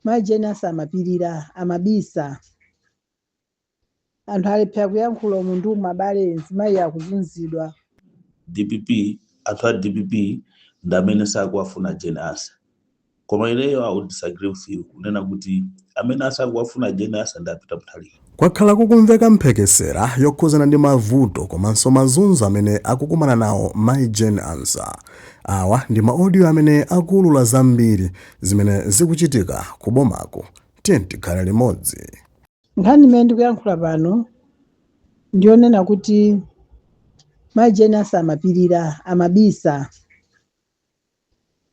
Mayi Jane Ansah amapirira, amabisa. Anthu alephera kuyankhula umu ndi umu, abale, mzimayi akuzunzidwa. DPP, anthu a DPP ndi amene sakuwafuna Jane Ansah. Koma ineyo I would disagree with you kunena kuti amene asakuwafuna Jane Ansah ndi a Peter Mutharika. Kwakhala kukumveka mphekesera yokhuzana ndi mavuto komanso mazunzo amene akukumana nawo Mayi Jane Ansah. Awa ndi ma audio amene akuulula zambiri zimene zikuchitika ku bomako. Tiye tikhale limodzi. Nkhani imene ndikuyankhula pano ndiyonena kuti Mayi Jane Ansah amapirira, amabisa.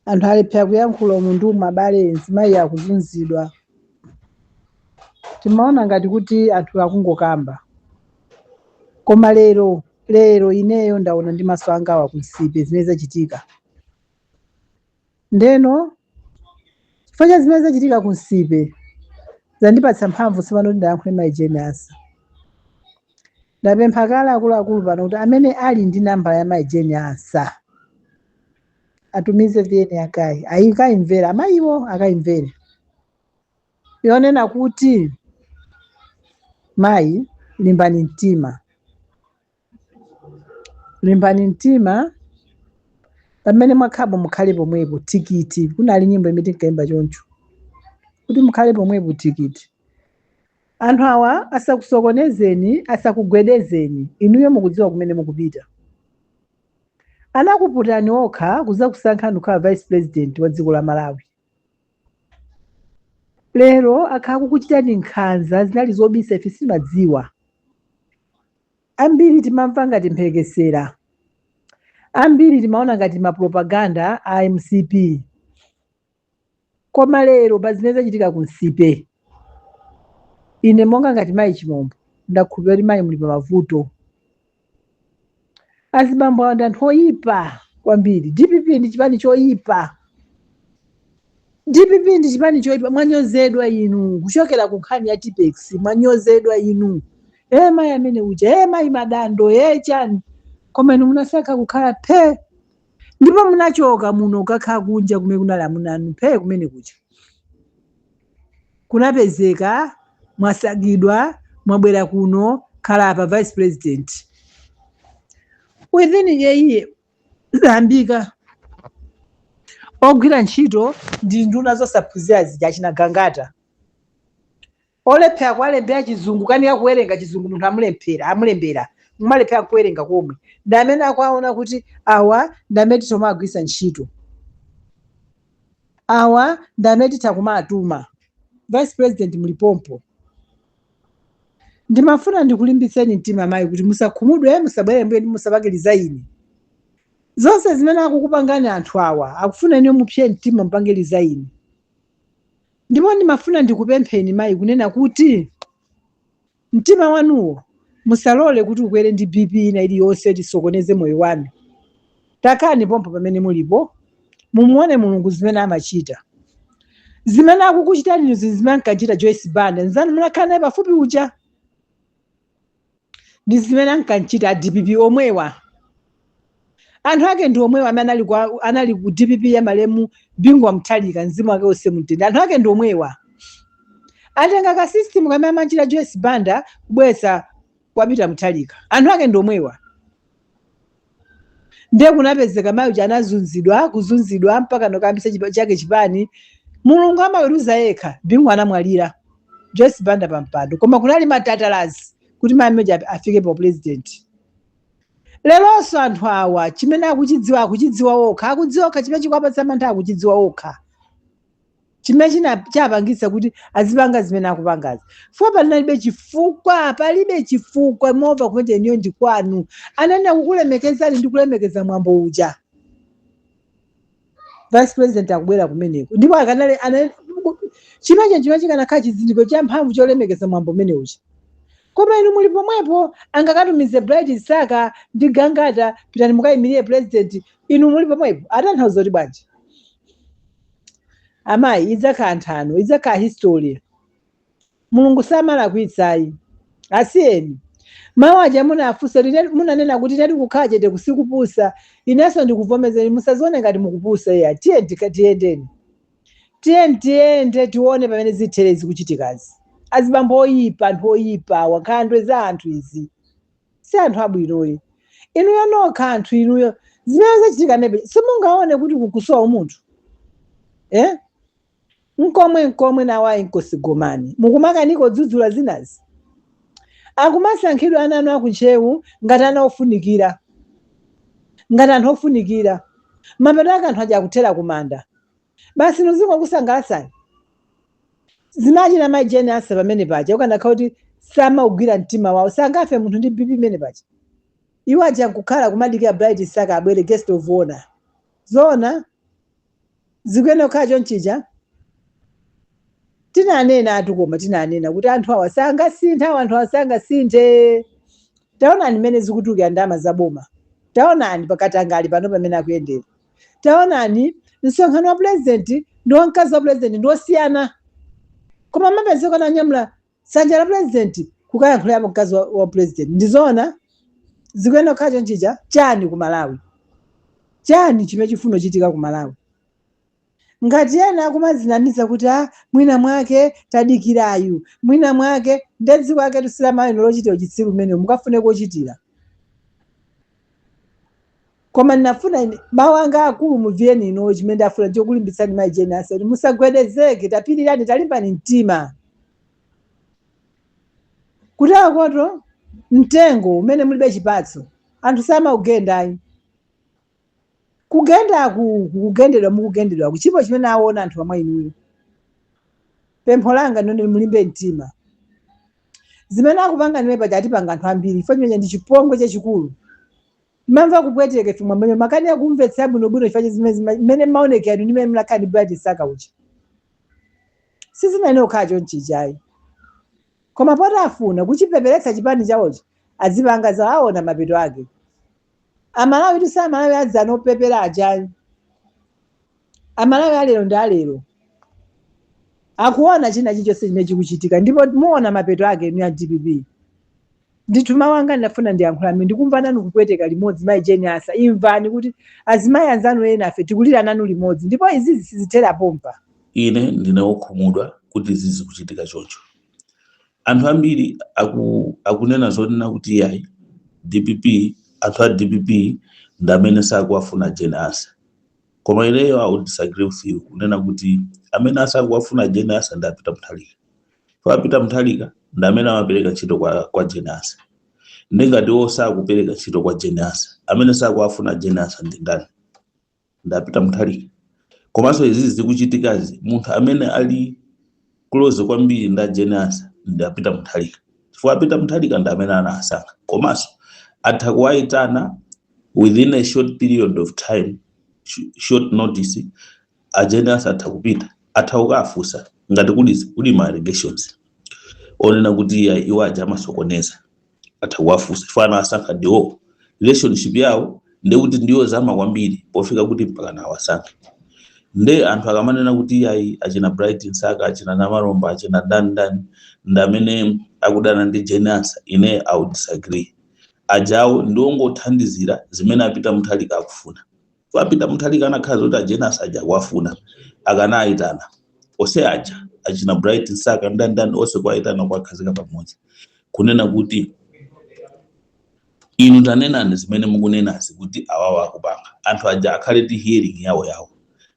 Anthu alephera kuyankhula umu ndi umu, abale, mzimayi akuzunzidwa. Timaona ngati kuti anthu akungokamba, koma lero lero ineyo ndaona ndi maso angawa ku Nsipe zimene zachitika. Ndeno chifukwa cha zimene zachitika ku Nsipe zandipatsa mphamvu tsopano kuti ndayankhule Mayi Jane Ansah. Ndapempha kale akuluakulu pano kuti amene ali ndi nambala ya Mayi Jane Ansah atumize VN akayi ayikayimvera, amayiwo akayimvere, yonena kuti mayi, limbani mtima, limbani mtima. Pamene mwakhapo mukhale pomwepo tikiti. Kunali nyimbo imene tinkayimba choncho kuti mukhale pomwepo tikiti. Anthu awa asakusokonezeni, asakugwedezeni. Inuyo mukudziwa kumene mukupita. Anakuputani okha kuzakusankhani kukhala vice president wa dziko la Malawi. Lero akhala kukuchitani nkhanza, zinali zobisa, ife sitimadziwa. Ambiri timamva ngati mphekesera, ambiri timaona ngati mapropaganda a MCP, koma lero pa zimene zachitika ku Nsipe, ine monga ngati mayi Chimombo ndakhulupirira kuti mayi muli pa mavuto. Azibambo awa ndi anthu oyipa kwambiri. DPP ndi chipani choyipa, DPP ndi chipani choyipa. Mwanyozedwa inu kuchokera ku nkhani ya Tipex, mwanyozedwa inu, e mayi amene uja, e mayi madando, e chani, koma inu munasankha kukhala phe ndipo munachoka muno kukakhala kunja kumene kunali amuna anu phe. Kumene kuja kunapezeka mwasakidwa, mwabwera kuno, khala apa vice president. Within a year zayambika. Ogwira ntchito ndi nduna zosaphunzira zija, achina Gangata, olephera kuwalembera chizungu, kanika kuwerenga chizungu. Munthu amulembera, amulembera, mumalephera kuwerenga komwe. Ndi amene akuaona kuti awa ndi amene titha kumagwiritsa ntchito, awa ndi amene titha kumatuma. Vice president mulipompo. Ndimafuna ndikulimbitseni mtima mayi kuti musakhumudwe, musabwere mbuye ndi musapange resign. Zonse zimene akukupangani anthu awa, akufuna inu mupse mtima, mupange resign. Ndipo ndimafuna ndikupempheni mayi kunena kuti mtima wanuwo musalole kuti ukwere ndi BP ina iliyonse tisokoneze moyo wanu. Takhalani pompo pamene mulipo, mumuone Mulungu zimene amachita. Zimene akukuchitani izi zimene ankachita Joyce Banda nzanu munakhala naye pafupi uja, ndi zimene ankachita a DPP omwewa. Anthu ake ndi omwewa amene anali ku DPP ya malemu Bingu wa Mutharika, mzimu wake uuse mumtendere. Anthu ake ndi omwewa, atenga ka system kamene amachita Joyce Banda kubweretsa kwa Peter Mutharika. Anthu ake ndi omwewa. Ndiye kunapezeka mayi uja anazunzidwa, kuzunzidwa mpaka nokambisa chake chipani. Mulungu amaweruza yekha. Bingu anamwalira, Joyce Banda pampando, koma kunali matatalazi kuti mayi uja afike pa president. Leronso anthu awa chimene akuchidziwa, akuchidziwa okha, akudziwa okha chimene chikuwapatsa mantha, akuchidziwa okha chimene chapangitsa kuti azipanga zimene akupangazi. Fuka panalibe chifukwa, palibe chifukwa mova kumene iniyo ndi kwanu anene kukulemekezani ndi kulemekeza mwambo uja. Vice president akubwera kumeneko ndipo akanali chimenecho chikanakhala chizindikiro cha mphamvu cholemekeza mwambo umene uja, koma inu muli pomwepo. Angakatumize Bright Saka ndi Gangata, "Pitani mukayimirire president," inu muli pomwepo. Atanthauza kuti bwanji? Amayi, idzakhala nthano, idzakhala history. Mulungu samalakwitsayi, asiyeni. Mawu aja munafunsa, munanena kuti tati kukhala chete kusikupusa. Inenso ndikuvomezeni, musazione ngati mukupusa iya. Tiye tiyendeni. Tiye tiyende tione pamene zithere zikuchitikazi. Azibambo oyipa, anthu oyipa, wankhandwe za anthu izi, si anthu abwinoyi. Inuyo nokha anthu inuyo, zimene zachitika nebe, simungaone kuti kukusowa umunthu, eh? Nkomwe nkomwe nawayi nkosigomani mukumakaniko dzudzula zinazi. Akumasankhidwa ana anu akuntchewu ngati ana ofunikira, ngati anthu ofunikira. Mapeto ake anthu aja akuthera kumanda basi. Nuzingokusangalasani zimachita mayi Jane Ansah pamene paja. Ukanakhala kuti samaugwira mtima wawo, sangafe munthu ndi BP imene paja. Iwo aja nkukhala kumadikira Bright Msaka abwere, guest of honor. Zona zikuyenera kukhala chonchija? Tinanena atu, koma tinanena kuti anthu awa sangasinthe, awa anthu awa sangasinthe. Taonani mmene zikutulukira ndalama zaboma, taonani pakatangali pano pamene akuyendera, taonani msonkhano wa president ndi wamkazi wa president ndi osiyana, koma mapezeka ananyamula sanja la president kukayankhulapo mkazi wa president. Ndizoona zikuyenera kukhala chonchija? Chani ku Malawi? Chani chimene chifuna kuchitika ku Malawi? Ngati ena akumazinamiza kuti a mwina mwake tadikirayu, mwina mwake nde dziko ake tusilamali lochitira uchitsiru umene mukafune kochitira. Koma ndinafuna ine mawu anga akulu mubviyeni ino, chimene ndafuna chokulimbitsani mayi Jane Ansah kuti musagwedezeke, tapirirani, talimbani mtima. Kuti akoto mtengo umene mulibe chipatso anthu samaugendayi. Kugendaku, kugendedwa mukugendedwa kuchipo chimene aona anthu amwe inuyo. Pempho langa ndone mulimbe mtima. Zimene akupanga niwe paja atipanga anthu ambiri ifo, chimene ndi chipongwe chachikulu. Mamva kupweteka ife mwamene makani akumvetsera bwinobwino chifukwa chimene mmene maonekera ndi mmene mlakhala ndi Bright Msaka uja, sizinene kukhala chonchichayi. Koma poti afuna kuchipeperetsa chipani chawochi, azipanga zawo, aona mapeto ake. Amalawi tisi Amalawi adzana opepera ajayi. Amalawi alero ndi alero akuona china chilichonse chimene chikuchitika, ndipo muona mapeto ake inu ya DPP. Ndithu mawu anga ndinafuna ndiyankhula amene ndikumva nanu kupweteka limodzi. Mayi Jane Ansah, imvani kuti azimayi anzanu ena afe tikulira nanu limodzi, ndipo izizi sizithera pompa. Ine ndine wokhumudwa kuti izi zikuchitika choncho. Anthu ambiri akunena zonena kuti yayi, DPP, anthu a DPP ndi amene sakuwafuna Jane Ansah, koma ineyo I would disagree with you kunena kuti amene asakuwafuna Jane Ansah ndi a Peter Mutharika. Fa Peter Mutharika ndi amene amapereka ntchito kwa Jane Ansah. Ndingati wo sakupereka ntchito kwa Jane Ansah, amene sakuwafuna Jane Ansah ndi ndani? Ndi a Peter Mutharika. Komanso izizi zikuchitikazi, munthu amene ali close kwambiri ndi Jane Ansah ndi a Peter Mutharika, chifukwa Peter Mutharika ndi amene anasankha. Komanso atha kuwayitana within a short period of time, short notice, a Jane Ansah atha kupita, atha kukafunsa ngati kuli ma allegations onena kuti iya, iwo aja amasokoneza, atha kuwafunsa chifukwa anawasankha ndiwo. Relationship yawo ndekuti ndiyo zama kwambiri pofika kuti mpaka nawasankhe. Nde anthu akamanena kuti iyayi, achina Bright Msaka, achina Namalomba, achina ndani ndani ndi amene akudana ndi Jane Ansah, ine I would disagree. Ajawo ndiwongothandizira zimene a Peter Mutharika akufuna. A Peter Mutharika anakhala zoti a Jane Ansah aja akuwafuna, akanayitana ose aja, achina Bright Msaka, ndani ndani, onse kuwayitana, kuwakhazika pamodzi, kunena kuti inu tanenani zimene mukunenazi kuti awawa akupanga. Anthu aja akhale ndi hearing yawo yawo,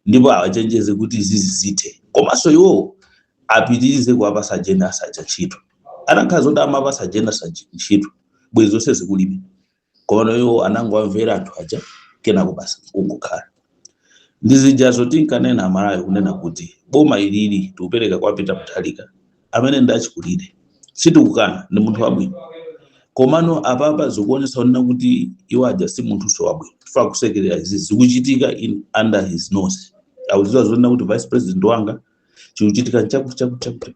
ndipo awachenjeze kuti izizi zithe. Komanso iwowo apitirize kuwapasa Jane Ansah aja ntchito. Anakhala zoti amapasa Jane Ansah ntchito, bwezi zonse zikulibe. Komano iwo anangowamvera anthu aja, kenako basi kungokhala ndi zijazo. Tinkanena Amalawi kunena kuti boma ilili tikupereka kwa Peter Mutharika amene ndi achikulire, sitikukana ndi munthu wabwino, komano apapa zikuonetsa kunena kuti iwo aja si munthuso wabwino, chifukwa kusekerera izi zikuchitika in under his nose. Akudziwa zonena kuti vice president wanga chikuchitika chakuti chakuti chakuti.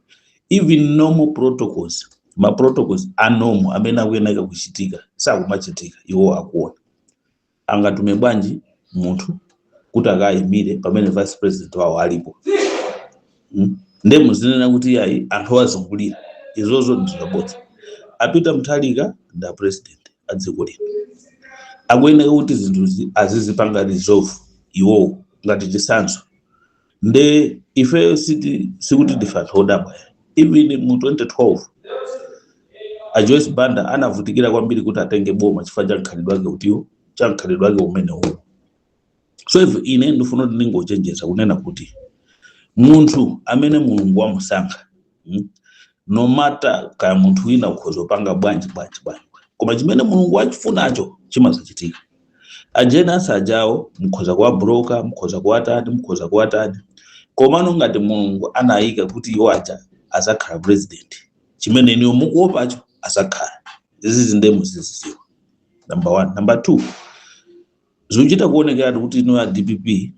Even normal protocols, ma protocols a normal amene akuyeneka kuchitika sakumachitika, iwo akuona. Angatume bwanji munthu kuti akayimire pamene vice president wawo alipo? Nde muzinena kuti yayi, anthu azungulira, izozo ndizabodza. A Peter Mutharika ndi a president a dziko lino, akuyeneka kuti zinthuzi azizipanga resolve iwowo. Ngati chitsanzo, Nde ife siti sikuti ndife anthu odabwa. Even mu 2012 a Joyce Banda anavutikira kwambiri kuti atenge boma chifukwa cha mkhalidwe wake utiwo, cha mkhalidwe wake umene uwo. So if ine ndifuna kuti ndingochenjeza kunena kuti munthu amene Mulungu wamusankha, no matter kaya munthu wina ukhoza kupanga bwanji bwanji bwanji, koma chimene Mulungu wachifunacho chimazachitika. A Jane Ansah ajawo mukhoza kuwabloka, mukhoza kuwatani, mukhoza kuwatani, komano ngati Mulungu anayika kuti iwo aja azakhala president, chimene iniyo mukuopacho azakhala. Izizi nde muzizidziwa, number one. Number two, zikuchita kuonekeratu kuti ino ya DPP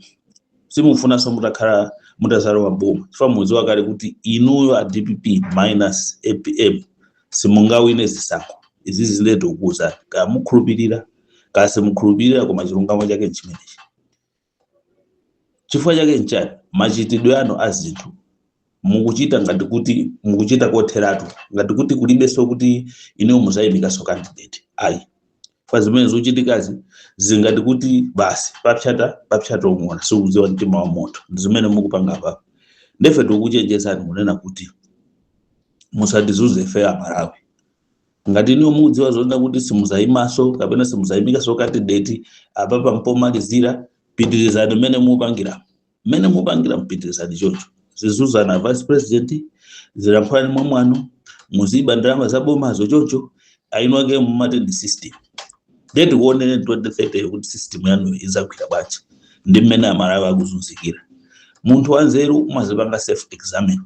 simufunanso mutakhala mutazalowa boma, chifukwa mudziwa kale kuti inuyo a DPP minus APM simungawine zisankho. Izizi nde tikukuwuzani, kaya mukhulupirira kaya simukhulupirira, koma chilungamo chake nchimenechi. Chifukwa chake nchani? Machitidwe anu a zinthu, mukuchita ngati kuti mukuchita kotheratu, ngati kuti kulibenso kuti inuyo muzayimikanso candidate. Ayi, fa zimene zikuchitikazi zingati kuti basi papyata papyata ung'ona sikudziwa mtima wa moto. Ndi zimene mukupanga apapo. Ndefe tikukuchenjezani kunena kuti musatizuze ife Amalawi. Ngati inuyo mukudziwa zonena kuti simuzayimaso kapena simuzayimikanso candidate apapa mpomalizira, pitirizani mmene mupangira, mmene mupangira, mpitirizani choncho. Zizuzana vice president, zilankhulani mwamwano, muziba ndalama za bomazo choncho. Ainu ake mumati ndi system, ndiye tikuonere 2030 kuti system yanu izagwira bwanji ndi mmene Amalawi akuzunzikira. Munthu wanzeru umazipanga self examine,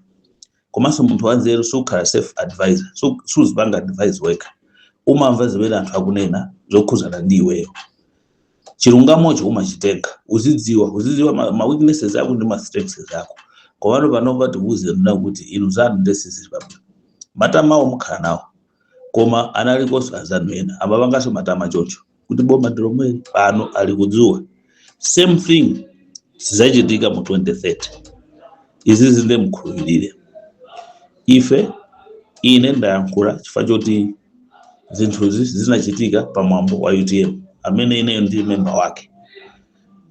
komanso munthu wanzeru sukhala self advisor, suzipanga advise wekha. Umamva zimene anthu akunena zokhuzana ndi iweyo, chilungamocho umachitenga, uzidziwa ma weaknesses ako ndi ma strengths ako. Komano panopa tikuwuze nda kuti inu zanu ndesi zili pabwino, matamawo mukhala nawo, koma analikonso azanu ena amapanganso matama choncho kuti boma ndi lomweli, pano ali kudzuwa. Same thing zizachitika mu 2030. Izizi nde mukhulupirire ife. Ine ndayankhula chifukwa choti zinthuzi zinachitika pamwambo wa UTM amene ineyo ndi member wake.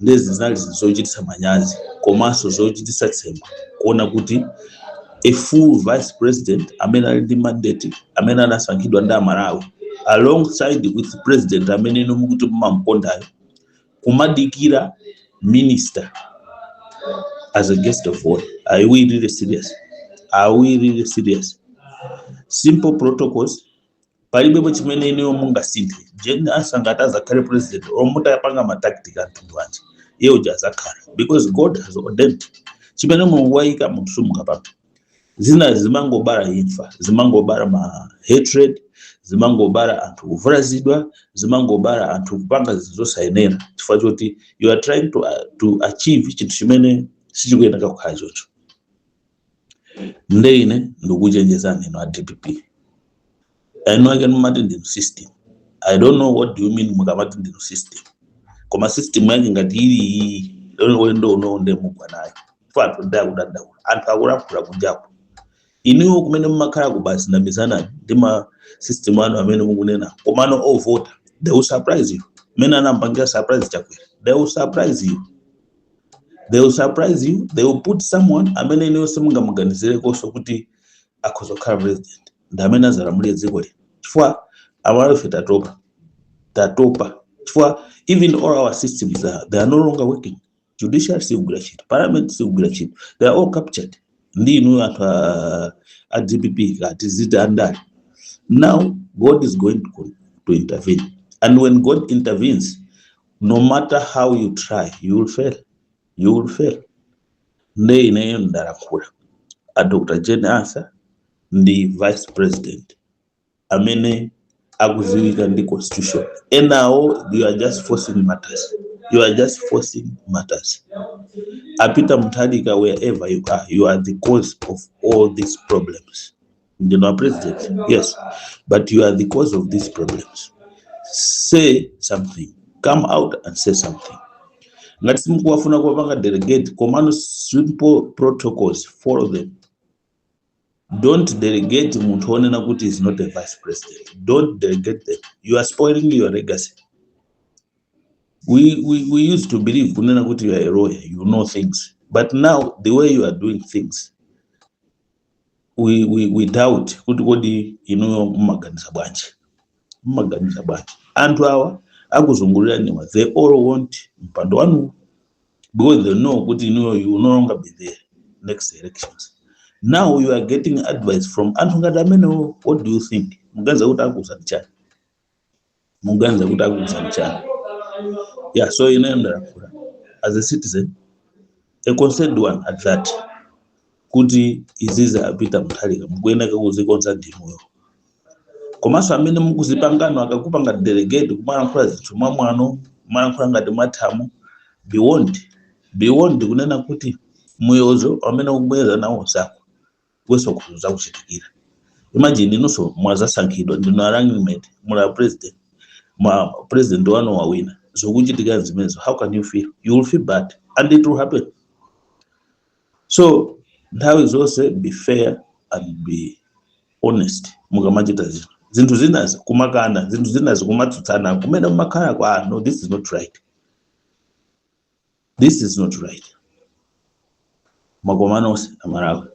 Ndezi zinali zinthu zochititsa manyazi komanso zochititsa tsemba kuona kuti a full vice president amene ali ndi mandate, amene anasankhidwa ndi Amalawi, alongside with president amene inu mukuti mumamkondayo, kumadikira minister as a guest of honor. Are we really serious? Are we really serious? Simple protocols, palibepo chimene ineyo mungasinthe. Jane Ansah ngati azakhale president or mutapanga ma tactic anthu anje, iye uja azakhala because God has ordained. Chimene Mulungu wayika, munthu simungapanga. Zina zimangobala imfa, zimangobala ma hatred, zimangobala anthu kuvulazidwa, zimangobala anthu kupanga zinthu zosayenera chifukwa choti you are trying to achieve chinthu chimene sichikuyenera kukhala choncho. Nde ine ndikuchenjezani inu a DPP, enu ake mumati ndinu system. I don't know what do you mean mukamati ndinu system, koma system yake ngati ili iyi, ulendo uno nde mugwa nayo. Anthu ndi akudandaula, anthu akulankhula kunjaku. Inuyo kumene mumakhala ku basi namizanani ndi ma system anu amene mukunena, komano ovota, they will surprise you. Mmene anampangira surprise Chakwera, they will surprise you, they will surprise you. They will put someone amene inuyo simungamuganizirekonso kuti akhoza kukhala president, ndi amene azalamulire dziko lino, chifukwa Amalawi ife tatopa, tatopa, chifukwa even all our systems they are no longer working. Judiciary sikugwira ntchito, parliament sikugwira ntchito, they are all captured ndi inuyo anthu a DPP kati ziti andale. Now God is going to intervene, and when God intervenes, no matter how you try, you will fail, you will fail. Nde ineyo ndalankhula. A Dr Jane Ansah ndi vice president amene akuziwika ndi constitution. Enawo, you are just forcing matters, you are just forcing matters. A Peter Mutharika, wherever you are, you are the cause of all these problems. Ndinu a president, yes, but you are the cause of these problems. Say something, come out and say something. Ngati simukuwafuna kuwapanga delegate, komano simple protocols, follow them. Don't delegate munthu onena kuti is not a vice president. Don't delegate them. You are spoiling your legacy. We used to believe kunena kuti you are a lawyer, you know things. But now the way you are doing things, we doubt kuti kodi inuyo mumaganiza bwanji, mumaganiza bwanji? Anthu awa akuzungulira niwa, they all want mpando wanu because they know kuti inuyo, you will no longer be there next elections. Now you are getting advice from anthu ngati amenewo. What do you think? Muganiza kuti akuuzani chani? Muganiza kuti akuuzani chani? Yeah, so ineyo ndalankhula as a citizen, a concerned one at that, kuti izizi a Peter Mutharika mukuyeneka kuzikonza ndinuyo, komanso amene mukuzipangano akakupanga delegate kumalankhula zinthu mwamwano, kumalankhula ngati mwathamo, beyond beyond kunena kuti muyozo amene ukubweza nawo zako weso kuzakuchitikira. Imagine inunso mwazasankhidwa, ndinu running mate, mula president, mwa president wanu wawina, zokuchitika zimenezo, how can you feel? You will feel bad and it will happen. So nthawi zonse be fair and be honest mukamachita zinthu. Zinthu zinazi kumakana, zinthu zinazi kumatsutsana kumene mumakhala kwa, "Ah, no, this is not right, this is not right." Makoma nonse Amalawi.